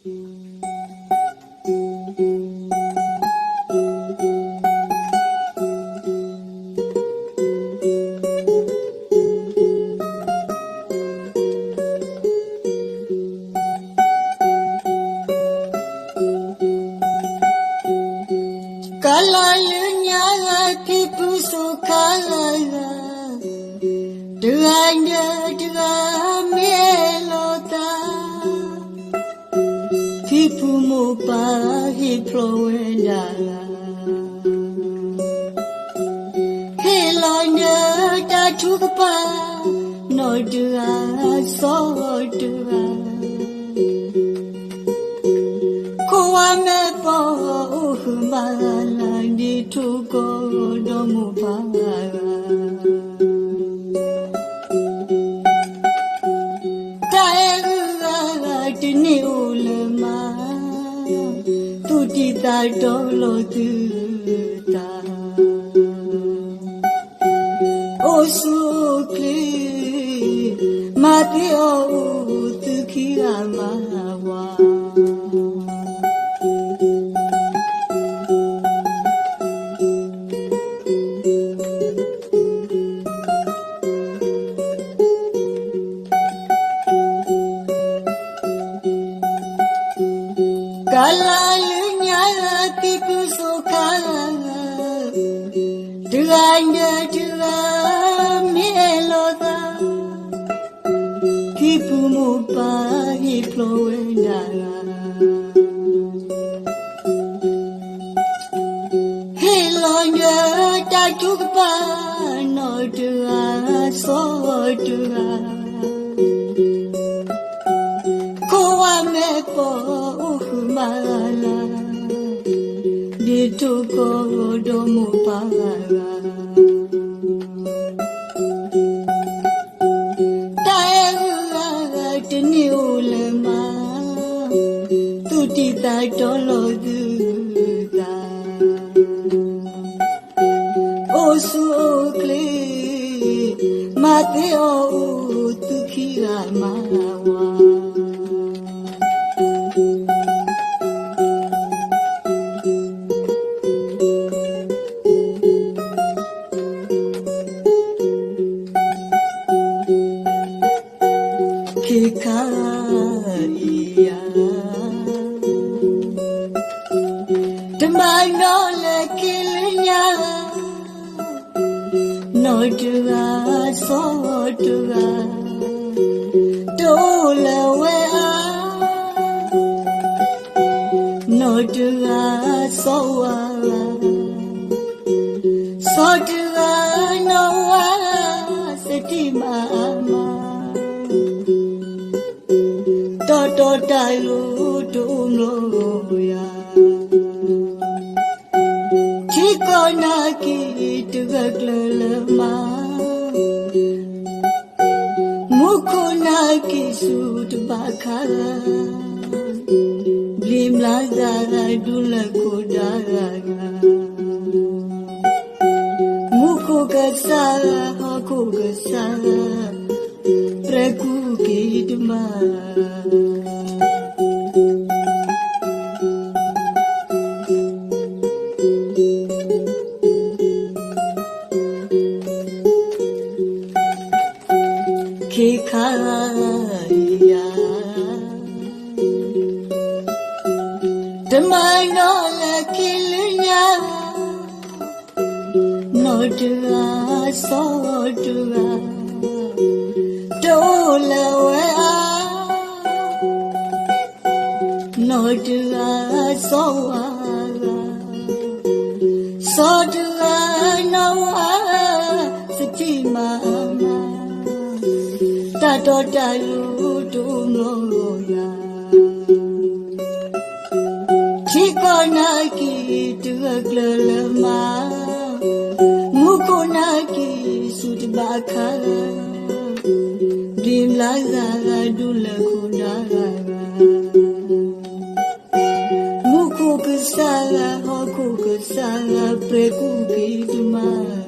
ကလီၤလၢညါဂၤ ဖံဖုစိၤခါဂၤဂၤ, တဂၤဒီးတဂၤမ့ၢ်အဲၣ်လိာ်သး, ဖံဖုမိၢ်ပၢ်ဟ့ၣ်ဖျိးဝဲဒၣ်ဂၤ, ဟ့ၣ်လီၤဒီးတၢ်ထုကဖၣ် နီၢ်တဂၤစီၤတဂၤ, ခိၣ်ဝါမဲာ်ပီၢ်အိၣ်ဃုာ်မးလၢ ဒ်ထိၣ်ကီၢ်ဒီမိၢ်ပၢ်ဂၤဂၤ, တၢ်အဲၣ်ဂုၤဂၤဂၤတန့ၢ်အိၣ်လၢၤမး, သူၣ်တံၢ်သးတီလီၤသုသး, အိၣ်ဆူၣ်အိၣ်ချ့, မၤသ့အီၣ်အိၣ်သုခံဂၤမၤဝၤ ကလီၤလၢညါဂၤ ဖံဖုစိၤခါဂၤဂၤ, တဂၤဒီးတဂၤ မ့ၢ်အဲၣ်လိာ်သး, ဖံဖုမိၢ်ပၢ်ဟ့ၣ်ဖျိးဝဲဒၣ်ဂၤ, ဟ့ၣ်လီၤဒီးတၢ်ထုကဖၣ် နီၢ်တဂၤစီၤတဂၤ, ခိၣ်ဝါမဲာ်ပီၢ်အိၣ်ဃုာ်မးလၢ ဒ်ထိၣ်ကီၢ်ဒီမိၢ်ပၢ်ဂၤဂၤ, တၢ်အဲၣ်ဂုၤဂၤဂၤတန့ၢ်အိၣ်လၢၤမး, သူၣ်တံၢ်သးတီလီၤသုသး, အိၣ်ဆူၣ်အိၣ်ချ့, မၤသ့အီၣ်အိၣ်သုခံဂၤမၤဝၤ ခ့ခါအံၤယၤ, တမၤနီၣ်လၢခံလၢညါ, နီၢ်တဂၤစီၤတဂၤ, တအိၣ်လၢၤဝဲအါ, နီၢ်တဂၤစီၤဝၤ, စီၤတဂၤနီၢ်ဝၤ, စတံၢ်မၤအါမး, တီတီတၢ်လိၤတအိၣ်မျိၤယၤ, ထံကီၢ်နာ်က့ၤတဂၢၢ်ကျၢၤလၢၤမး, မူခိၣ်နာ်က့ၤဆူၣ်တဘၣ်ခါ, ဘျံးမျါသၣ်ဒူလၢၢ်ခိၣ်ဒါဂၤဂၤ, မူခိၣ်ကစၢ်, ဟီၣ်ခိၣ်ကစၢ်, ပြၢကူၣ်က့ၤတမၤ ခ့ခါအံၤယၤ, တမၤနီၣ်လၢခံလၢညါ, နီၢ်တဂၤစီၤတဂၤ, တအိၣ်လၢၤဝဲအါ, နီၢ်တဂၤစီၤဝၤ, စီၤတဂၤနီၢ်ဝၤ, စတံၢ်မၤအါမး, တၢ်တီတၢ်လိၤတအိၣ်မျိၤယၤ, ထံကီၢ်နာ်က့ၤတဂၢၢ်ကျၢၤလၢၤမး, မူခိၣ်နာ်က့ၤဆူၣ်တဘၣ်ခါ, ဘျံးမျါသၣ်ဒူလၢၢ်ခိၣ်ဒါဂၤဂၤ, မူခိၣ်ကစၢ်, ဟီၣ်ခိၣ်ကစၢ်, ပြၢကူၣ်က့ၤတမၤ